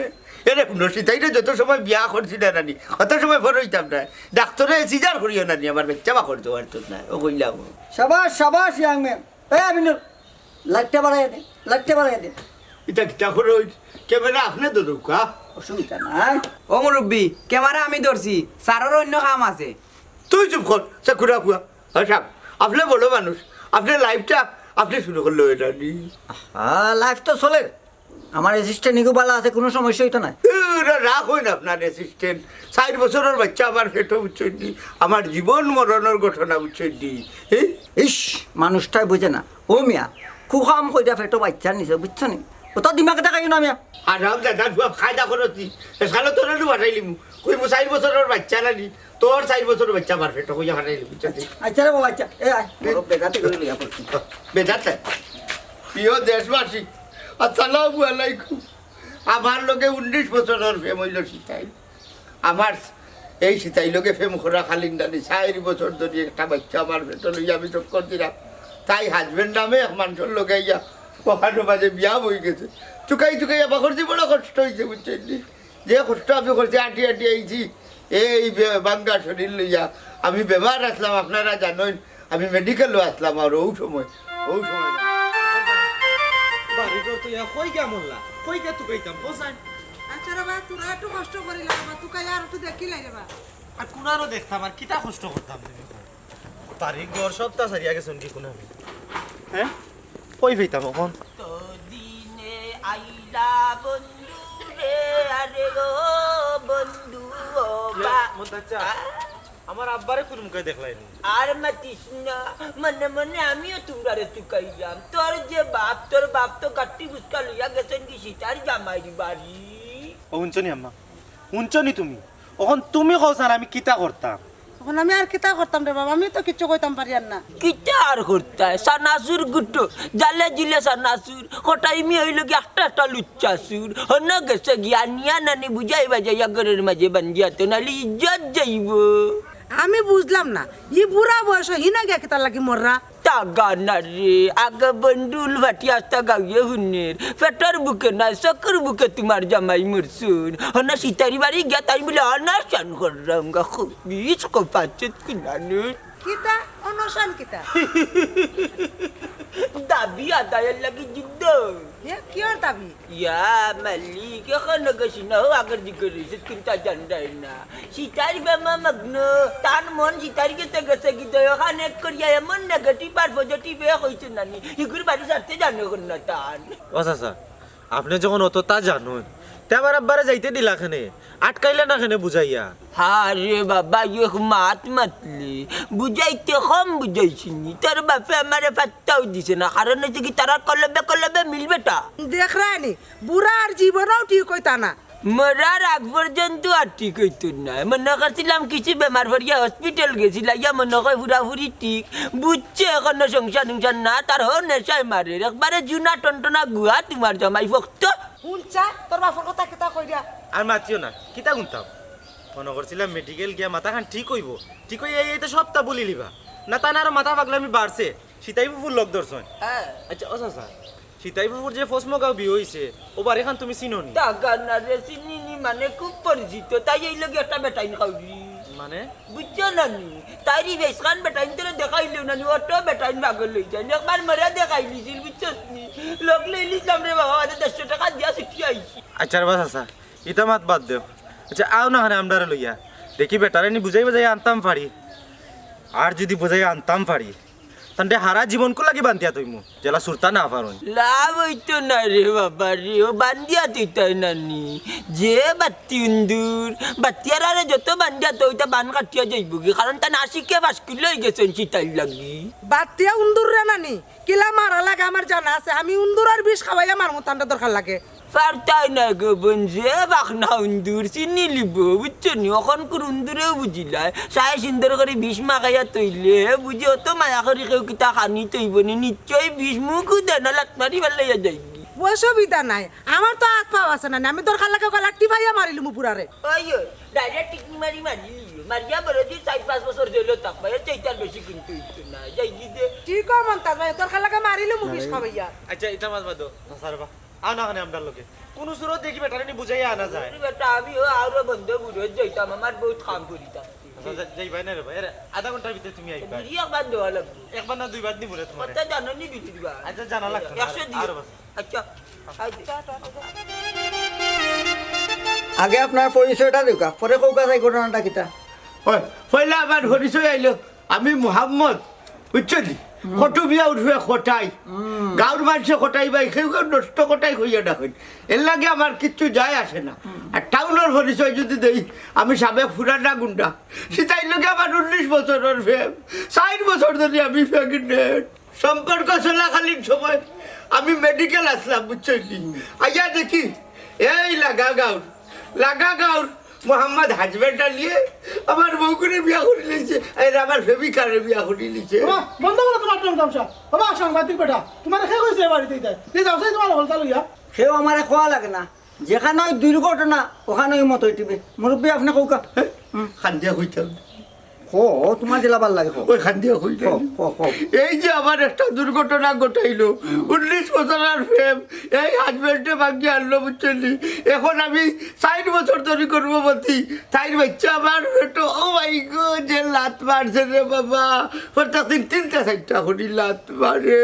এরে হুনো, সীতাইরে যত সময় বিয়া করছি না নি, অত সময় পরে অইতাম না। ডাক্তরে সিজার করিও না নি, আমার বাইচ্চা বার করতো পারতো না, অউ কইলাম। সাবাস, সাবাস, young man। এই আমিনুল, লাইটটা বাড়াইয়া দে, লাইটটা বাড়াইয়া দে। ইতা কিতা করো? ক্যামেরা আপনে ধরুক্কা। অসুবিধা নাই। ও মুরব্বি, ক্যামেরা আমি ধরছি, স্যারর অইন্য কাম আছে। তুই চুপ কর, চাকুরা ফুয়া। হ্যাঁ সাব, আপনে বড় মানুষ, আপনে live টা আপনে শুরু করলে অইলো নি। হ্যাঁ, live তো চলের। আমার assistant ইগু ভালা আছে, কুনু সমস্যা অইতো নায়। এ, রা-, রাখইন আপনার assistant। চাইর বছরর বাইচ্চা আমার পেটো, বুঝছইন নি? আমার জীবন মরণর ঘটনা, বুঝছইন নি? এ? ইস, মানুষটায় বুঝে না। ও মিয়া, কুকাম কইরা পেটো বাইচ্চা নিছে, বুঝছো নি? অত দিমাগ দেখাইও না মিয়া। হারামজাদার ফুয়া, কায়দা করো তুই। এ শালা তোরে নু ফাটাইলিমু। কইমু চাইর বছরর বাইচ্চা না নি? তোর চাইর বছরর বাইচ্চা আমার পেটো কইয়া ফাটাইলিমু, বুঝছো নি? আচ্ছা রে বাবা, আচ্ছা। এ আয়, বড় বেজাতে করে লইয়া পড়ছি। বেজাতে? প্রিয় দেশবাসী, আসসালামু আলাইকুম। আমার লগে উনিশ বছরর প্রেম অইলো সীতাই। আমার এই সীতাইর লগে প্রেম করা খালিন্দানি চাইর বছর ধরি একটা বাইচ্চা আমার পেটো লইয়া আমি চক্কর দিলাম। তাই husband নামে এক মানষর লগে আইয়া অখানো মাঝে বিয়া বই গেছে। তুকাই তুকাই আবার করছি, বড় কষ্ট অইছে, বুঝছইন নি? যে কষ্ট আমি করছি, আটি আটি আইছি, এই বে-, ভাঙ্গা শরীর লইয়া। আমি বেমার আছলাম, আপনারা জানইন, আমি মেডিকেলো আছলাম, আর অউ সময়, অউ সময়। বাড়ি ঘর তো ইয়া কই গিয়া মরলা, কই গিয়া তুকাইতাম, কও চাই? আচ্ছা রে বা, তোরা একটু কষ্ট করিলা রে বা, তুকাই আর একটু দেখিলাই রে বা। আর কুনানো দেখতাম, আর কিতা কষ্ট করতাম তুমি কও? বাড়ি ঘর সবতা ছাড়িয়া গেছইন কি কুনানো? হ্যাঁ? কই পাইতাম অখন? তো দিনে আইলা বন্ধু রে, আরে ও বন্ধু, ও ইয়া, বা-, মন্তাজ চা, আ? আমার আব্বারে কুন মুখে দেখলায় নি? আর মাতিস না, মনে মনে আমিও তোমরারে তুকাইলাম। তোর যে বাপ, তোর বাপ তো গাট্টি বুসকা লইয়া গেছইন কি সীতার জামাইর বাড়ি। ও, হুনছো নি আম্মা? হুনছো নি তুমি? অখন তুমি কও চাইন আমি কিতা করতাম? অখন আমি আর কিতা করতাম রে বাবা, আমি তো কিচ্ছু কইতাম পারিয়ার না। কিতা আর করতায়? চানাচুর গুটো, জালে জিলে চানাচুর, কটাই মি অইলো গি একটা একটা লুচ্চা চুর। হনো গেছে গিয়া নিয়া নানি বুঝাই বাজাইয়া ঘরর মাঝে বান্ধিয়া তো, নাইলে ইজ্জত যাইবো। আমি বুঝলাম না, ই বুড়া বয়সো হিনো গিয়া কিতার লাগি মররা? তা গানা রে, আগে বন্ধু উলফাটি আস্তা গাউয়ে হুনের। পেটর ভুকে নায়, চকুর ভুকে তুমার জামাই মরছইন। হনো সীতারি বাড়ি গিয়া তাইন বুলে অনশন কররাম গা, খুব বিষ কপাচত কুনানো। কিতা? অনশন কিতা? দাবি আদায়র লাগি যুদ্ধ। এ, কিয়র দাবি? ইয়া মালিক, অখনো গেছি না, অউ আগর দিকে রইছে, চিন্তা জানরায় না। সীতার প্রেমো মগ্ন, তান মন সীতার গেছে গেছে গি, দয়া খান এক করিয়া এমন negative আর positive এ কইছে নানি, ইগুর বাড়ি ছাড়তে জানে না তান। ও চাচা, আপনে যখন অততা জানইন, তে আমার আব্বারে যাইতে দিলা কেনে? আটকাইলা না কেনে বুঝাইয়া? আরে বাবা, এক মাত মাতলে, বুঝাইতে কম বুঝাইছি নি। তোর বাপে আমারে পাত্তাও দিছে না, কারণ অইছে কি, তারা কলবে কলবে মিল বেটা। দেখরায় নি, বুড়া আর জীবনেও ঠিক অইতা না। মরার আগ পর্যন্ত আর ঠিক অইতো নায়। মনো করছিলাম কিছু বেমার পড়িয়া hospital গেছিল, ইয়া মনো কয় পুরাপুরি ঠিক। বুঝছে, অখনো সংসার উংসার না, তার হউ নেশায় মারের। একবারে জুনা টনটনা গুয়া তুমার জামাই ফক্ত। হুনছা, তোর বাপর কথা কিতা কইরা? আর মাতিও না, কিতা হুনতাম? মনো করছিলাম মেডিকেল গিয়া মাথাখান ঠিক অইবো, ঠিক অইয়া এই তো সবতা ভুলিলিবা। না, তান আরো মাথা পাগলামি বাড়ছে। সীতাই ফুফুর লগ ধরছইন। হ্যাঁ। আচ্ছা, ও চাচা, সীতাই ফুফুর যে ফসমগাঁও বিয়া অইছে, অউ বাড়িখান তুমি চিনো নি? তা গানা রে, চিনি নি মানে খুব পরিচিত, তাই এই লগে একটা বেটাইন খাউরি। মানে? বুঝছো না নি? তাইরি ফেসখান বেটাইন তোরে দেখাইলেও না নি, অত বেটাইন পাগল অই যায়। একবার মরা দেখাইলিছিল, বুঝছস নি? লগ লইলিছিলাম রে বাবা, মানে দেড়শো টেকা দিয়া ছুটি আইছি। আচ্ছা রে বা চাচা, ইতা মাত বাদ দেও। আচ্ছা, আও না কেনে আমরারে লইয়া। দেখি বেটারে নি বুঝাই বাজাই আনতাম পারি। আর যদি বুঝাই আনতাম পারি, তানরে হারা জীবনকুর লাগি বান্ধিয়া থইমু, যেলা ছুটতা না পারইন। লাভ অইতো নায় রে বাবা রে, অউ বান্ধিয়া থইতায় নানি। যে বাত্তি উন্দুর, বাত্তিয়ারারে যত বান্ধিয়া থও, ইতা বান কাটিয়া যাইবোগি, কারণ তান আশিকে পাঁচ কিলো অইগেছইন ছিটাইর লাগি। বাত্তিয়া উন্দুররে নানি, কিলা মারা লাগে আমার জানা আছে, আমি উন্দুরর বিষ খাওয়াইয়া মারমু তানরে দরকার লাগে। পারতায় নায় গো বইন, যে পাখনা উন্দুর চিনিলিবো, বুঝছো নি? অখনকুর উন্দুরেও বুঝিলায়, চাই সুন্দর করি বিষ মাখাইয়া থইলে, হে বুঝি অত মায়া করি কেউ কিতা খানি থইবো নি, নিশ্চয় বিষ মুখো দেয় না, লাত মারি ফালাইয়া যাইগি। অসুবিধা নাই, আমার তো আত পাও আছে না, আমি দরকার লাগে গলাত টিপাইয়া মারিলিমু পুরারে। ওই, ওই, direct টিকনি মারি মারি, মারিয়া বড় দি চাইর পাঁচ বছর জেলো থাকবা, এর চাইতে আর বেশি কিন্তু অইতো না, যাইগি দে। ঠিক কও মন্তাজ ভাই, দরকার লাগে মারিলিমু বিষ খাওয়াইয়া। আচ্ছা, ইতা মাত বাদ দেও, না, স্যার, বা, আও না অখানে আমরার লগে। কুনু সুরত দেখি বেটারে নি বুঝাইয়া আনা যায়। ওরে বেটা, আমিও আরো বন্ধ বুঝে যাইতাম, আমার বহুত কাম করি থাকতে। আচ্ছা, যা-, যাইবায় না রে ভাই, আরে আধা ঘন্টার ভিতরে তুমি আইবা। বিড়ি একবার দেওয়া লাগবো। একবার না দুইবার দিমু রে তুমারে। কথা জানো নি বিড়ি দিবা? আচ্ছা, জানা লাগতো না, একশো দিও। আরো বাস। আচ্ছা, আচ্ছা। আগে আপনার পরিচয়টা দেউক্কা, পরে কউক্কা চাই ঘটনাটা কিতা। ওই, পয়লা আমার পরিচয় আইলো, আমি মোহাম্মদ, বুঝছো নি? কটু মিয়া উর্ফে কটাই। গাঁওর মানষে কটাই ভাই, কেউ কেউ নষ্ট কটাই কইয়া ডাকইন। এর লাগি আমার কিচ্ছু যায় আসে না। আর টাউনর পরিচয় যুদি দেই, আমি সাবেক পুরানা গুন্ডা। ছিটাইর লগে আমার উনিশ বছরর প্রেম। চাইর বছর ধরি আমি pregnant। সম্পর্ক চলাকালীন সময় আমি মেডিকেল আছলাম, বুঝছো নি? আইয়া দেখি, এই লাগা গাঁওর, লাগা গাঁওর মোহাম্মদ হাজবেন্ড আলিয়ে আমার বউগুরে বিয়া করি লইছে, আর আমার প্রেমিকারে বিয়া করি লইছে। বাবা, বন্ধ করো তুমার টম তামশা। বাবা, সাংবাদিক বেটা, তুমারে কে কইছে এ বাড়িত আইতায়? তে যাও চাই তুমার হকলতা লইয়া। কেউ আমারে কওয়া লাগে না, যেখানো দুর্ঘটনা, অখানো মত অইটিবে। মুরব্বি, আপনে কউক্কা। কান্দিয়া কইতাম। কও, তুমার যেলা ভালা লাগে কও। ওই কান্দিয়া কইতাম। কও, কও, কও। এই যে আমার একটা দুর্ঘটনা ঘটাইলো, উনিশ বছরর প্রেম, এই হাজবেন্ডে ভাঙ্গি আনলো, বুঝছো নি? এখন আমি চাইর বছর ধরি গর্ভবতী, চাইর বাইচ্চা আমার পেটো। ও মাই গো, যে লাত মারছে রে বাবা, প্রত্যেক দিন তিনটা চাইরটা করি লাত মারে।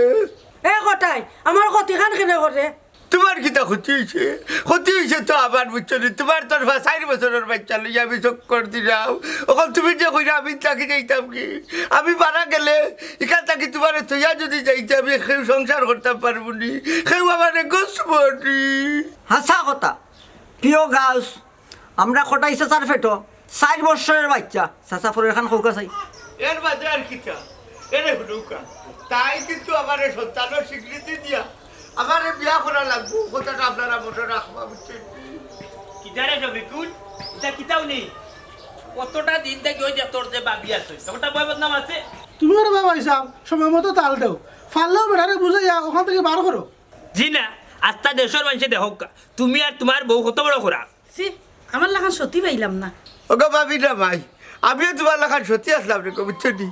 এ কটাই, আমার ক্ষতিখান কেনে করে? তুমার কিতা ক্ষতি অইছে? ক্ষতি অইছে তো আমার, বুঝছো নি? তুমার তরফা চাইর বছরর বাইচ্চা লইয়া আমি চক্কর দিরাম। অখন তুমি যে কইরা আমি থাকি যাইতাম কি? আমি মারা গেলে ইখান থাকি তুমারে থইয়া যুদি যাইতাম, কেউ সংসার করতাম পারবো নি, কেউ আমারে গছবো নি। হাছা কথা, প্রিয় গাউস, আমরা কটাই চাচার পেটো চাইর বছরর বাইচ্চা। চাচা, পরেরখান কউক্কা চাই। এর বাদে আর কিতা? এরে হুনুক্কা। তাই কিন্তু আমারে সন্তানর স্বীকৃতি দিয়া আমারে বিয়া করা লাগবো, কথাটা আপনারা মনো রাখবা, বুঝছইন? কিতা রে শফিকুল? ইতা কিতাও নি? কতটা দিন থাকি ওই যে তোর যে ভাবি আছে, তখনটা বয় বদনাম আছে? তুমি ওরে বাবা হিসাব, সময় মতো তাল দেও। পারলেও বেটারে বুঝাইয়া অখান থাকি বার করো। জি না, আস্তা দেশর মানষে দেখউক্কা, তুমি আর তুমার বউ কত বড় খারাপ। ছি, আমার লাখান সতী পাইলাম না। ওগো ভাবি না ভাই, আমিও তুমার লাখান সতী আছলাম রে গো, বুঝছো নি?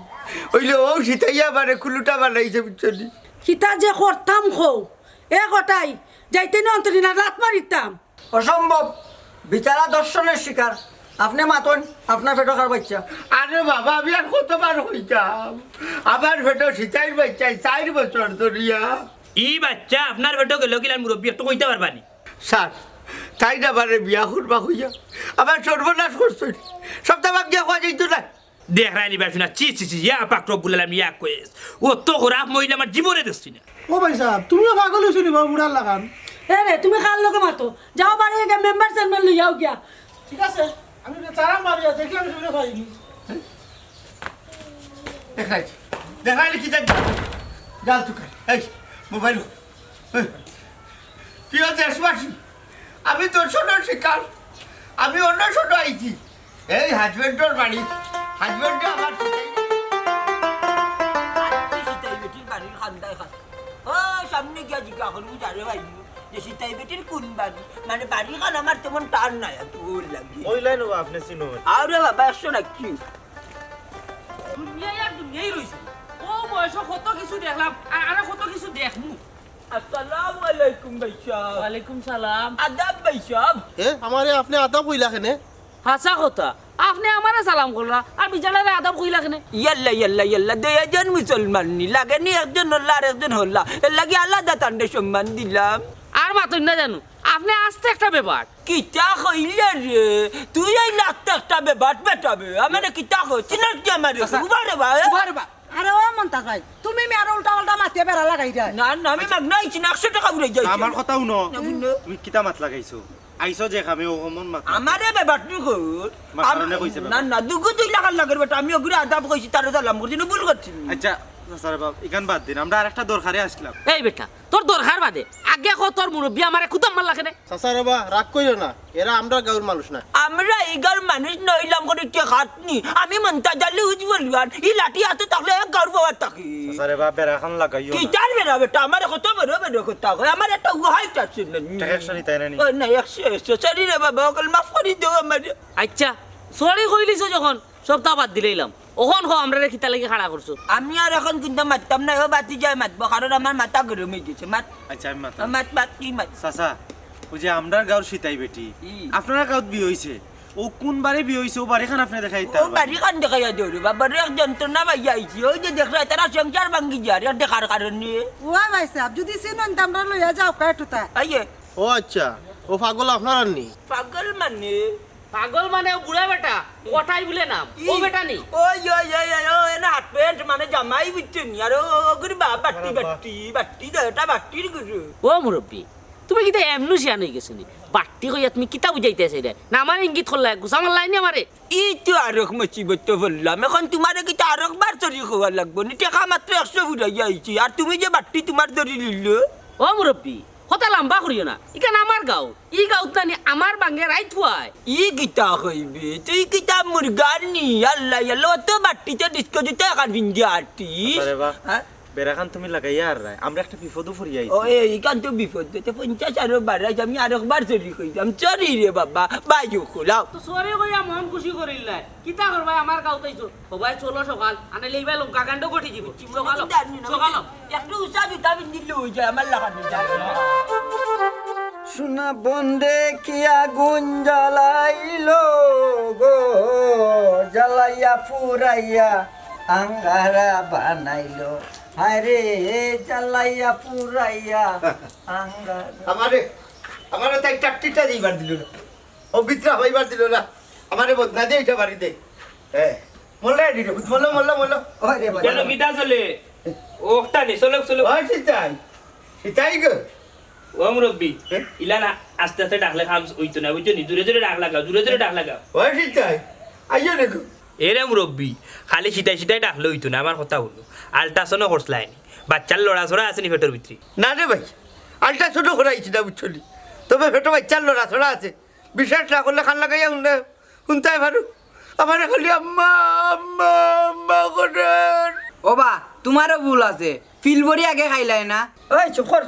অইলে অউ ছিটাইয়া আমারে কুলুটা বানাইছে, বুঝছো নি? কিতা যে করতাম কও, এ কটাই, যাইতে নি অন্তরি না লাত মারিতাম। অসম্ভব, বিচারা ধর্ষণের শিকার। আপনে মাতইন, আপনার পেটো কার বাইচ্চা? আরে বাবা, আমি আর কতবার কইতাম, আমার পেটো ছিটাইর বাইচ্চায় চাইর বছর ধরিয়া। ই বাইচ্চা আপনার পেটো গেলো কিলা মুরব্বি, একটু কইতা পারবা নি? স্যার, তাইন আমারে বিয়া করবা কইয়া আমার সর্বনাশ করছইন। সবতা ভাঙ্গিয়া কওয়া যাইতো না। দেখরায় নি বা হুনা, ছি, ছি, ছি, ইয়া পাক রব্বুল আলামিন, ইয়া কয়েস। অত খারাপ মহিলা আমার জীবনে দেখছি না। ও ভাইসাব, তুমিও পাগল অইছো নি বা বুড়ার লাখান? এ রে, তুমি কার লগে মাতো? যাও বাড়ি গিয়া মেম্বার চেয়ারম্যান লইয়াও গিয়া। ঠিক আছে, আমি বেচারা মারিয়া দেখি আমি সবরে পাইনি। দেখরায় নি, দেখরায় নি কিতা জাল তুকার। এই, মোবাইল। প্রিয় দেশবাসী, আমি ধর্ষণর শিকার, আমি অনশনো আইছি। এই হাজবেন্ডর বাড়ি, হাজবেন্ডে আমার ছিটাই। আর কি ছিটাই বেটির বাড়ির কান্দায় খাস? ও, সামনে গিয়া জিজ্ঞা করবো যারে ভাই, যে ছিটাই বেটির কোন বাড়ি? মানে বাড়িখান আমার তেমন টান নাই, আর কি ওর লাগে। ওই লাইন হবো আপনি চিনো। আরে বাবা, একশো না কি? দুনিয়ায় আর দুনিয়ায় রইছে। ও বয়সে কত কিছু দেখলাম, আর আরো কত কিছু দেখমু। আসসালামু আলাইকুম ভাইসাব। ওয়ালাইকুম সালাম। আদাব ভাইসাব। এ, আমারে আপনে আদাব কইলা কেনে? হাছা কথা, আপনে আমারে সালাম করলা, আর বিচারারে আদাব কইলা কেনে? ইয়াল্লা, ইয়াল্লা, ইয়াল্লা, দুইজন মুসলমান নি, লাগে নি একজন হল্লা আর একজন হল্লা, এর লাগি আলাদা তানরে সম্মান দিলাম। আর মাতইন না জানো, আপনে আস্তে একটা বেবাট। কিতা কইলে রে? তুই এই আস্তে একটা বেবাট বেটা বে, আমারে কিতা কইছিস? চিনস কি আমারে? চাচা। উবা রে বা, এ? উবা রে বা। আরে ও মন্তাজ ভাই, তুমি মি আরো উল্টা পাল্টা মাতিয়া বেড়া লাগাই যায়। না, না, আমি মাগনা আইছি না, একশো টেকা উড়াই যাইছি। আমার কথা হুনো। না, হুনো। তুমি কিতা মাত লাগাইছো? আইছো যে কামে ও মন মাত। আমারে বেবাটনি কর। আমার কারণে কইছে না, বেটা। না, দুগু দুই লাখার লাগের বেটা, আমি ওগুরে আদাব কইছি, তারে সালাম করছি, না ভুল করছি। আচ্ছা, চাচারে বাপ, ইখান বাদ দিন, আমরা আরেকটা দরকারে আসলাম। এই বেটা, তোর দরকার বাদে, আগে ক তোর মুরব্বি আমারে কুতাম্মার লাগে নে। চাচা রে বা, রাগ কইও না, এরা আমরা গাঁওর মানুষ না। আমরা এই গাঁওর মানুষ নইলাম করে কে খাটনি। আমি মন্তাজ আলী উজ বলবার, ই লাঠি হাতে থাকলে এক গাঁওর বাবার থাকি। চাচা রে বা, বেড়াখান লাগাইও না। কিতার বেড়া বেটা, আমার কত বড় বড় কথা কয়, আমার একটা উহাই চাচ্ছে না। টাকা একশো নিতে না নি? ও না, একশো, একশো, সরি রে বাবা, অকল মাফ করি দেও আমারে। আচ্ছা, সরি কইলিছো যখন, সবতা বাদ দিলাইলাম। অখন ক, আমরারে কিতা লাগি খাড়া করছো? আমি আর অখন কিন্তু মাততাম না, ও বাতি যায় মাতবো, কারণ আমার মাথা গরম অই গেছে। মাত। আচ্ছা, আমি মাততাম। মাত, মাত, কি মাত? চাচা, ওই যে আমরার গাঁওর সিতাই বেটি, ই। আপনারা গাঁওত বিয়া অইছে, ও কোন বাড়ি বিয়া অইছে, ও বাড়িখান আপনে দেখাই দিতা ও পারবা? বাড়িখান দেখাইয়া দেও রে বাবা, রে এক যন্ত্রণা পাইয়া আইছি। ওই যে দেখরা, তারা সংসার ভাঙ্গি যার, এর দেখার কারণে। ও ভাই সাহেব, যদি চিনইন তে আমরারে লইয়া যাও, কাটুতা। আইয়ে। ও আচ্ছা, ও পাগল আপনারার নি? পাগল মানে? পাগল মানে ও বুড়া বেটা, কটাই বুলে নাম, ও ই, বেটা নি? ওই, ওই, ওই, ওই, ও, এ না হাফ প্যান্ট মানে জামাই বুঝছো নি? আর ও, ও, ওগুর বা-, বাট্টি, বাট্টি, বাট্টি, দে, এটা বাট্টির গুরু। ও মুরব্বি, তুমি কিতা এমনু শিয়ান অই গেছো নি? বাট্টি কইয়া তুমি কিতা বুঝাইতায় চাইরায়? না আমারে ইঙ্গিত করলায়, গুছা মারলায় নি আমারে? ই তো আরক মুসিবতো পড়লাম। অখন তুমারে কিতা আরকবার সরি কওয়া লাগবো নি? টেকা মাত্র একশো ফুরাইয়া আইছি। আর তুমি যে বাট্টি তুমার ধরি লিলো। ও মুরব্বি, কথা লাম্বা করিও না। ইখান আমার গাঁও। ই গাঁওত নানি আমার বাঙ্গে রাইত পুয়ায়। ই কিতা কইবে? তুই কিতা মুরগার নি? আল্লাহ, আল্লাহ, অত বাট্টিতে ডিস্কো জুতা এখান পিন্দি আটিস? আরে বা, হ্যাঁ? বেড়াখান তুমি লাগাইয়া আর রায়। আমরা একটা বিপদো পড়িয়া আইছি। ও, এ, ইখান তো বিপদ। তে পঞ্চাশ আরো বাড়াইছ, আমি আরকবার সরি কইতাম। সরি রে বাবা, বাইও খোলাও। তো সরি কইয়া মন খুশি করিল না। কিতা করবায়, আমার গাঁওত আইছো? ও ভাই, চলো সকাল, আনাইলে ইবায় লঙ্কা কাণ্ড ঘটি দিব। সকাল, সকাল। একটু উঁচা জুতা পিন্দিলে অই যায়, আমার লাখান অই যায়। সোনা বন্দে কি আগুন জ্বালাইলো গো, জ্বালাইয়া পুরাইয়া আঙ্গারা বানাইলো। হায় রে, জ্বালাইয়া পুরাইয়া আঙ্গারা। আমারে, আমারে তাই টাট্টিটা দিবার দিল না। ও বিত্রা হইবার দিল না, আমারে বদনা দিয়ে এটা বাড়িতে। হ্যাঁ, মোল্লা এডি রে, মোল্লা, মোল্লা, মোল্লা। ওই রে বাবা। কেন কিতা চলে? ওটা নি, চলক, চলক। ওই সিতাই, সিতাই গো। ও মুরব্বি, হ্যাঁ? ইলা না আস্তে আস্তে ডাকলে কাম অইতো না, বুঝছো নি? জোরে জোরে ডাক লাগাও, জোরে জোরে ডাক লাগাও। ওই সিতাই, আইও রে গো। এ রে মুরব্বি, খালি সিতাই সিতাই ডাকলে অইতো না, আমার কথা হুনো। আল্ট্রাসাউন্ডও করছলায় নি? বাচ্চার লড়াচড়া আছে নি পেটর ভিতরে? না রে ভাই, আল্ট্রাসাউন্ডও করাইছি না, বুঝছো নি? তবে পেটো বাচ্চার লড়াচড়া আছে। বিশ্বাস না করলে কান লাগাইয়া হুনলে, হুনতায় পারো। আমারে খালি আম্মা, আম্মা, আম্মা করের। ও বা, তুমারও ভুল আছে। ফিলবড়ি আগে খাইলায় না। ওই চুপ কর।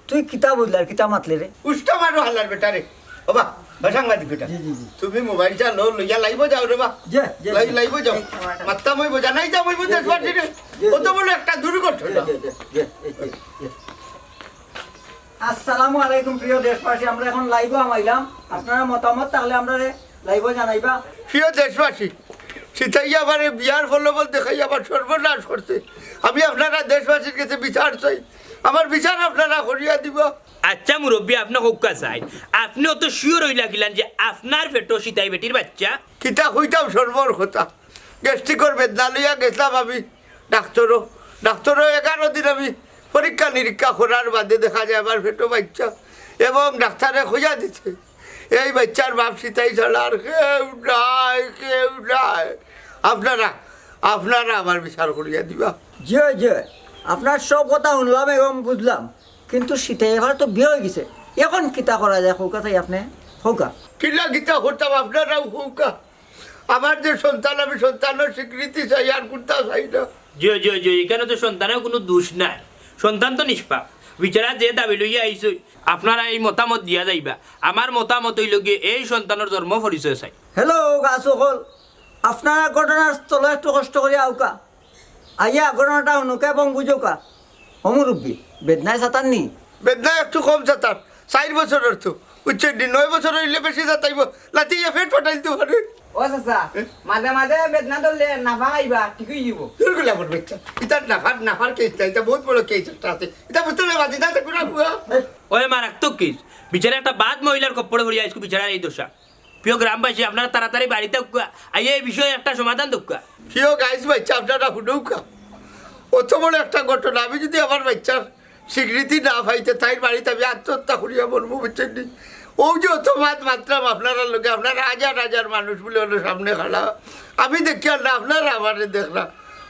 তুই কিতা বুঝলে আর কিতা মাতলে রে? উষ্টা মারো হালার বেটা রে। ও বা, ও সাংবাদিক বেটা। জি, জি, জি। তুমি মোবাইলটা লও, লইয়া লাইভো যাও রে বা। জি, জি, লাই-, জি। লাইভো যাও। এই ক্যামেরাটা। মাত্তা মই বোঝা নাই, যা মই জি, জি, দেশবাসী রে। জি, জি। অত বড় একটা দুর্ঘটনা। জি, জি, জি, জি, জি, জি। আসসালামু আলাইকুম প্রিয় দেশবাসী, আমরা এখন লাইভো হামাইলাম। আপনারা মতামত থাকলে আমরারে লাইভো জানাইবা। প্রিয় দেশবাসী, সিতাইয়া আমারে বিয়ার প্রলোভন দেখাই আমার সর্বনাশ করছে। আমি আপনারা দেশবাসীর কাছে বিচার চাই, আমার বিচার আপনারা করিয়া দিবা। আচ্ছা মুরব্বি, আপনে কউক্কা চাই, আপনে অত sure অইলা কিলান যে আপনার পেটো সিতাই বেটির বাচ্চা? কিতা কইতাম সর্বর কথা, গ্যাস্ট্রিকর বেদনা লইয়া গেছলাম আমি ডাক্তরও। ডাক্তরও এগারো দিন আমি পরীক্ষা নিরীক্ষা করার বাদে দেখা যায় আমার পেটো বাচ্চা, এবং ডাক্তারে কইয়া দিছে এই বাচ্চার বাপ সিতাই ছাড়া আর কেউ নাই, কেউ নাই। আপনারা, আপনারা আমার বিচার করিয়া দিবা। জি অয়, জি অয়, আপনার সব কথা হুনলাম এবং বুঝলাম, কিন্তু সিতাই এবার তো বিয়া অই গেছে, এখন কিতা করা যায় কউক্কা চাই আপনে, কউক্কা। কিলা কিতা করতাম আপনারাও কউক্কা। আমার যে সন্তান, আমি সন্তানর স্বীকৃতি চাই, আর কুন্তা চাই না। জি অয়, জি অয়, জি অয়, ইখানো তো সন্তানর কুনু দোষ নাই, সন্তান তো নিষ্পাপ। বিচারা যে দাবি লইয়া আইছইন, আপনারা এই মতামত দিয়া যাইবা। আমার মতামত অইলো গিয়া এই সন্তানর জন্ম পরিচয় চাই। হ্যালো গাছ অকল, আপনারা ঘটনাস্থলো একটু কষ্ট করি আউক্কা। আইয়া ঘটনাটা হুনউক্কা এবং বুঝউক্কা। ও মুরব্বি, বেদনায় সাতার নি? বেদনা একটু কম সাতার, চাইর বছরর তো, বুঝছইন নি? নয় বছর অইলে বেশি সাতাইবো, লাথি ইয়া পেট ফাটাইতো পারে। ও চাচা, এ? মাঝে মাঝে বেদনা ধরলে নাফা খাইবা, ঠিক অই যিবো। দুর গুলা আমার বাচ্চা, ইতা নাফার, নাফার case না, ইতা বউত বড় case একটা আছে। ইতা বুঝতে না, বাজি না, ইতা গুড়া গুড়া। ওই মারাত্মক case, বিচারা একটা বাদ মহিলার কপ্পড়ে পড়িয়া আইজকু বিচারার এই দশা। প্রিয় গ্রামবাসী, আপনারা তাড়াতাড়ি বাড়িত আউক্কা, আইয়া এই বিষয়ে একটা সমাধান দেউক্কা। প্রিয় গাইস বাচ্চা, আপনারা হুনউক্কা। অত বড় একটা ঘটনা, আমি যদি আমার বাচ্চার স্বীকৃতি না পাইতে, তাইর বাড়িত আমি আত্মহত্যা করিয়া মরমু, বুঝছইন নি? অউ যে অত মাত মাতরাম আপনারার লগে, আপনারা হাজার হাজার মানুষ বুলে অনো সামনে খাড়া, আমি দেখিয়ার না, আপনারা আমারে দেখরা।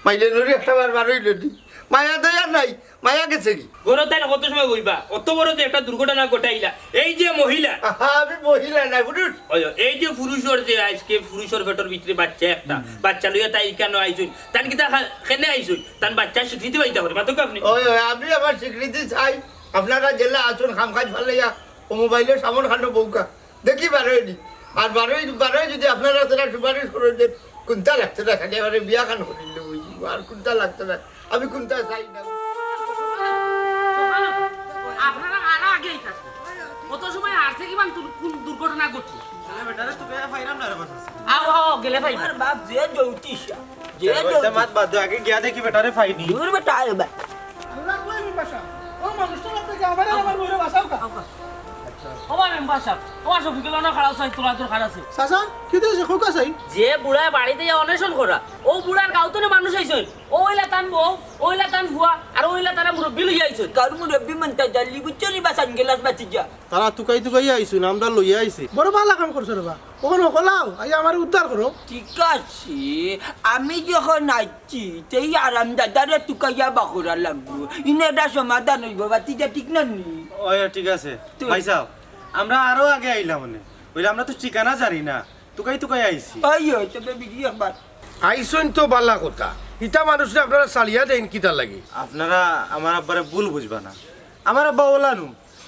মাইলেন অরি একটা বার বার অইলো নি, মায়া দয়া নাই, মায়া গেছে গি? ঘরো তাইন কত সময় বইবা? অত বড় যে একটা দুর্ঘটনা ঘটাইলা, এই যে মহিলা, আহা, আমি মহিলা নায়, পুরুষ। ওই, এই যে পুরুষর যে আইজকে পুরুষর পেটর ভিতরে বাচ্চা একটা, বাচ্চা লইয়া তাই কেনে আইছইন? তান কিতা খা-, কেনে আইছইন? তান বাচ্চার স্বীকৃতি পাইতা পারে, মাতউক্কা আপনে। ওই, ওই, আমি আমার স্বীকৃতি চাই। আপনারা যেলা আছইন, কাম কাজ ফালাইয়া, অউ মোবাইলো সামন খানো বউক্কা। দেখি বারোয় নি। আর বারোয়, বারোয় যদি আপনারা তারা সুপারিশ করইন যে কুন্তা লাগতো না, খালি আমারে বিয়া খান করিলে বুঝি, আর কুন্তা লাগতো না, আমি কুন্তা চাই না। আপনারা আরো আগে আইতা। কত সময় আর থাকি বান দুর-, কোন দুর্ঘটনা ঘটলো? ছেলে বেটারে তো বেয়া পাইলাম না রে বাবা। আও, আও, গেলে পাইবা। আমার বাপ যে জ্যোতিষা, যে ওইটা জ্যোতিষ। মাত বাদ দে, আগে গিয়া দেখি বেটারে পাইনি। দূর বেটা, আয় বা। আল্লাহ কই মেম্বার সাব? ও মানুষটা লাগতে কি আমারে আমার বউরে বাঁচাও কা? ও ভাই মেম্বার সাব, ও শফিকুল অনো খাড়া চাই, তোলা দরকার আছে। চাচা, কিতা অইছে? কউক্কা চাই। যে বুড়ায় বাড়িত অনশন করা, অউ বুড়ার গাঁও তনে মানুষ আইছইন। অউ অইলা তান বউ, অউ অইলা তান ফুয়া, আর অউ অইলা তারা মুরব্বি লইয়া আইছইন। গাঁওর মুরব্বি মনটা জানলি, বুঝছো নি বা, সানগ্লাস বাতি যা। তারা তুকাই তুকাই আইছইন, আমরা লইয়া আইছি। বড় ভালা কাম করছো রে বা। অখন হকল আও, আইয়া আমারে উদ্ধার করো। ঠিক আছে, আমি যখন আইছি, তেই আরামদাদারে তুকাইয়া বার করা লাগবো। ইনো এটা সমাধান অইবো, বাতি যা, ঠিক না নি? ওই, ঠিক আছে। তো ভাই সাব, আমরা আরো আগে আইলাম অনে। অইলে আমরা তো ঠিকানা জানি না, তুকাই তুকাই আইছি। ওই, ওই, তবে বিড়ি একবার। আইছইন তো ভালা কথা, ইতা মানুষরে আপনারা ছাড়িয়া দেইন কিতার লাগি? আপনারা আমার আব্বারে ভুল বুঝবা না, আমার আব্বা অলা নু,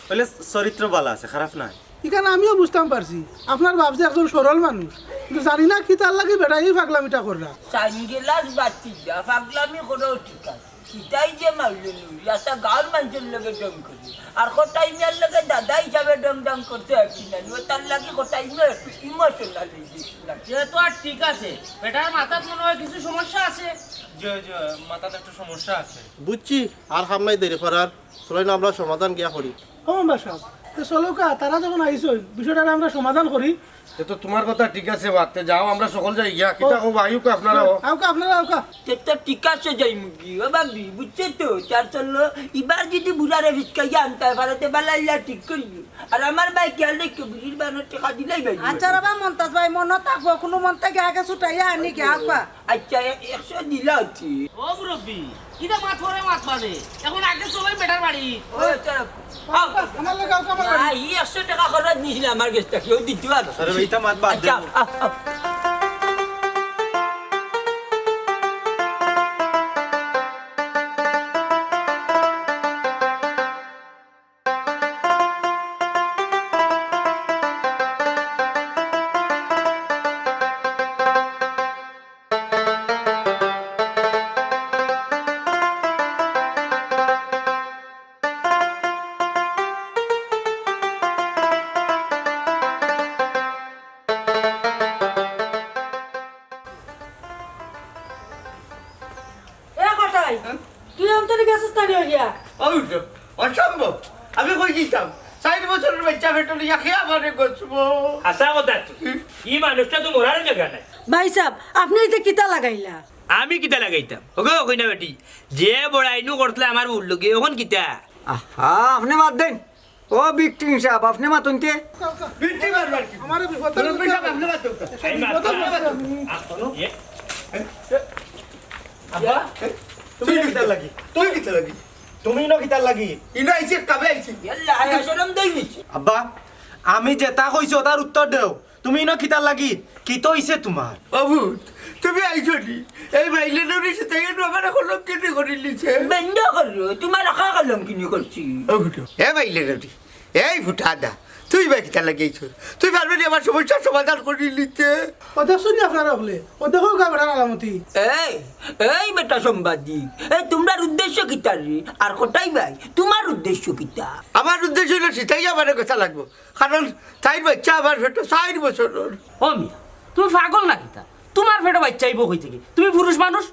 অইলে চরিত্র ভালা আছে, খারাপ নায়। ইখান আমিও বুঝতাম পারছি, আপনার বাপ যে একজন সরল মানুষ, কিন্তু জানি না কিতার লাগি বেটায় ই পাগলামিটা কররা। সানগ্লাস বাতি যা, পাগলামি করো ঠিক আছে। কিতাই যে মারলো নুরি, একটা গাঁওর মানষর লগে ঢং করে। আর কটাই মিয়ার লগে দাদা হিসাবে ঢং ঢং করতে আর কি না, ও তার লাগি কটাই মিয়া emotional অই গেছিল। সে তো আর ঠিক আছে, বেটার মাথাত মনে হয় কিছু সমস্যা আছে। জি, জি, মাথাত একটু সমস্যা আছে। বুঝছি, আর কাম নাই দেরি করার, চলেন আমরা সমাধান গিয়া করি। ও মেম্বার সাব, তে চলউক্কা, তারা যখন আইছইন, বিষয়টারে আমরা সমাধান করি। তে তো তুমার কথা ঠিক আছে বা, তে যাও আমরা সকল যাই গিয়া, কিতা কও বা, আউক্কা আপনারা। আউক্কা আপনারা, আউক্কা। তে তো ঠিক আছে, যাইমুগি, ও ভাবি, বুঝছো তো, চার চললো, ইবার যদি বুড়ারে ফিসকাইয়া আনতায় পারো, তে বালা ইলা ঠিক করিও। আর আমার ভাই খেয়াল রাখিও, বুড়ির বানো টেকা দিলাই ভাই। আচ্ছা রে বা মন্তাজ ভাই, মনো থাকবো, কুনু মন্তে গিয়া আগে ছুটাইয়া আনি গিয়া, আউক্কা। আচ্ছা, এ-, একশো দিলা অইছে। ও মুরব্বি, ইটা মাত পরে মাত বাদে। এখন আগে চলেন বেটার বাড়ি। ও, চলো। আউক্কা, আমার লগে আউক্কা, আমার বাড়ি। না, ই একশো টেকা খরচ নিছিল আমার গেছ থাকি, অউ দিতে পারবো। আরে ভাই, ইটা মাত বাদ দে। আচ্ছা, আও, আও। এ কটাই, হ্যাঁ? তুই অন্তরে গেছিস তানি হইয়া? অবশ্য, অসম্ভব। আমি কই দিতাম, চাইর বছরর বাইচ্চা পেটো লইয়া কে আমারে গছবো? হাছা কথা তো। হুম। ই মানুষটা তো মরার জাগা নাই। ভাইসাব, আপনে ইতা কিতা লাগাইলা? আমি কিতা লাগাইতাম? ওগো, কই না বেটি, যে বড়াইনু করতলা আমার বউর লগে, অখন কিতা? আহা, আপনে বাদ দেইন। ও বিক্টিম সাব, আপনে মাতইন তে। বিক্টিম আর মার কি? আমারে বিপদে মুরব্বি সাব, আপনে মাতউক্কা। এই মার, আপনে মাতউক্কা। আব্বা, তুমি ইনো কিতার লাগি? তুমি কিতার লাগি? তুমি ইনো কিতার লাগি? ইনো আইছি, কামে আইছি। ইয়াল্লা, হায়, শরম দেই নিছি। আব্বা, আমি যেতা কইছি, ওটার উত্তর দেও। তুমি ইনো কিতার লাগি? কিতা অইছে তুমার? ও ফুত, তুমি আইছো নি? এই মাইলেনরি সাথে এনো আমারে কলঙ্কিত করিলিছে। বন্ধ করো, তুমার আখা কলঙ্কিত করছি। ও ফুত, এ মাইলেনরি, এই ফুটা দা, তুই বা কিতার লাগি আইছো? তুই পারবে নি আমার সমস্যার সমাধান করিলিতে? ও দেখছো নি আপনারা হকলে? ও দেখো গা বেটার আলামতি। এই, এই বেটা সাংবাদিক, এই তুমরার উদ্দেশ্য কিতা রে? আর কটাই ভাই, তুমার উদ্দেশ্য কিতা? আমার উদ্দেশ্য অইলো সিতাই আমারে গছা লাগবো। কারণ তাইর বাইচ্চা আমার পেটো চাইর বছরর। ও মিয়া, তুমি পাগল না কিতা? তুমার পেটো বাইচ্চা আইবো কই থাকি? তুমি পুরুষ মানুষ।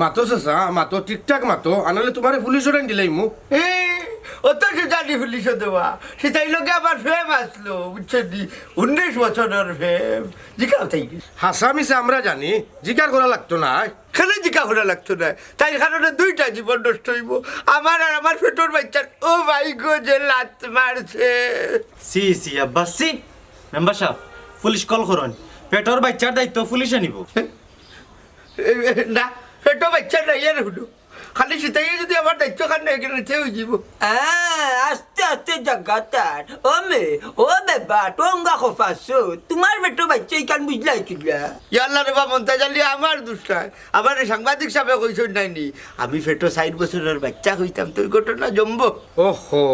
মাতো চাচা, মাতো, ঠিকঠাক মাতো, আনালে তুমারে পুলিশো টাইন দিলাইমু। এ, অত সুজানি পুলিশও দেওয়া। সীতাইর লগে আমার প্রেম আসলো, বুঝছো নি? উনিশ বছরর প্রেম। জিকাও তাইরে। হাছা মিছা আমরা জানি, জিকার করা লাগতো নায়। কেনে জিকা করা লাগতো নায়? তাইর কারণে দুইটা জীবন নষ্ট অইবো, আমার আর আমার পেটর বাইচ্চার। ও ভাই গো, যে লাত মারছে। ছি, ছি, আব্বা, ছি। মেম্বার সাব, পুলিশ কল করইন। পেটর বাইচ্চার দায়িত্ব পুলিশে নিবো। এ, এ, না, পেটর বাইচ্চার নাই আর হুনো। খালি সীতাইয়ে যদি আমার দায়িত্ব খান না, এখানে তে অইযিবো। আ, আস্তে আস্তে জাগাত আন। ও মে, ও বেবা, টোঙ্গা খফাসো, তুমার পেটর বাইচ্চা ইখান বুঝলায় কিলা? ইয়া আল্লাহ রে বা, মন্তাজ আলী, আমার দুষ নায়। আমারে সাংবাদিক সাবে কইছইন নায় নি, আমি পেটো চাইর বছরর বাইচ্চা কইতাম, তে অউ ঘটনা জমবো। ওহো,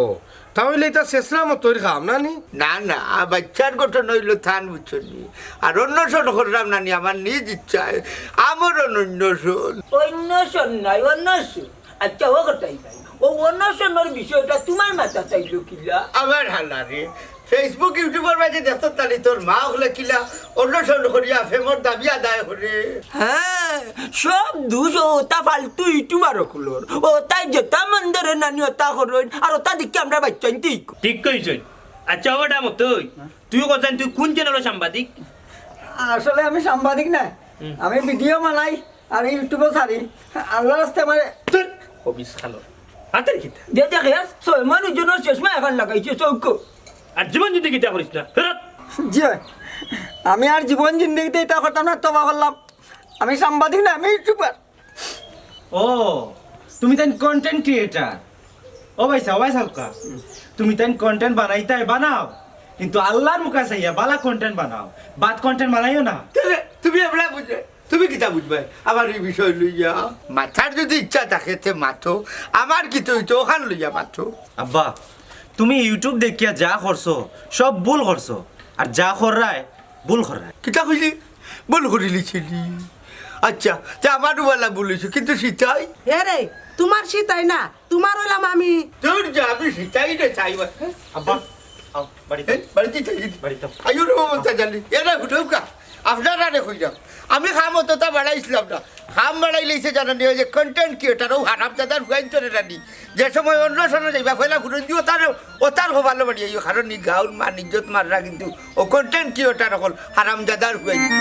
তা অইলে ইতা শেষরা মতোর কাম না নি? না, না, বাইচ্চার ঘটনা অইলো তান, বুঝছো নি? আর অন্নশন কররাম না নি, আমার নিজ ইচ্ছায়। আমরণ অন্নশন। অন্নশন নায়, অন্নশন। আচ্ছা, ও কথাই ভাই, ও অন্নশনর বিষয়টা তুমার মাথাত আইলো কিলা? আমার হালা রে, Facebook, YouTube-র মাঝে দেখতো তালি তোর মা অকলে কিলা অন্নশন করিয়া প্রেমর দাবি আদায় করে। হ্যাঁ, সব দুষ অতা ফালতু YouTuber অকলর। অতায় যেতা মন ধরে নানি অতা করইন, আর অতা দেখি আমরা বাইচ্চাইন্তে ইকু। ঠিক কইছইন। আচ্ছা, ওটা মতই। তুইও কছইন, তুই কোন channel-র সাংবাদিক? আসলে আমি সাংবাদিক না, হুম। আমি video বানাই আর YouTube-ও ছাড়ি। আল্লাহর রাস্তে আমারে তোর খবিস খালো। হাতের কিতা? দে, দে, খেয়াল, ছয় মানুষ জনের চশমা এখন লাগাইছে চৌকো। আর জীবন যদি কিতা করিস না, ফেরত। জি ভাই, আমি আর জীবন জিন্দেগিতে ইতা করতাম না, তবা করলাম। আমি সাংবাদিক না, আমি YouTuber। ও, তুমি তাইন content creator। ও ভাই সাব, ভাই সাব কা? তুমি তাইন content বানাইতায় বানাও, কিন্তু আল্লাহর মুখা চাইয়া বালা content বানাও, bad content বানাইও না। তাইলে তুমি আমরা বুঝে, তুমি কিতা বুঝবায় আমার ই বিষয় লইয়া? মাতার যদি ইচ্ছা থাকে তে মাতো, আমার কিতা অইতো অখান লইয়া মাতো। আব্বা, তুমি YouTube দেখিয়া যা করছো, সব ভুল করছো, আর যা কররায়, ভুল কররায়। কিতা কইলি? ভুল করিলিছিলি? আচ্ছা, তে আমারও বালা ভুল অইছে, কিন্তু সীতাই? এ রে, তুমার সীতাই না, তুমার অইলাম আমি। তোর যে আমি সীতাই রে চাইবা। আব্বা, আও, বাড়িত এ, আও। বাড়িত যাই। বাড়িত আও। আইও রে বাবা, তা জানি। এ না, উঠো কা। আপনারারে কইরাম। আমি কাম অততা বাড়াইছলাম না। কাম বাড়াইলাইছে জানো নি, অউ যে content creator, অউ হারামজাদার ফুয়াইন্তরে নানি। যে সময় অন্নশনো যাইবা, পয়লা ফুরন দি অতার, অতার কপালো বাড়ি আইও। কারণ ই গাউর মান ইজ্জত মাররা কিন্তু অউ content creator অকল হারামজাদার ফুয়াইন্ত।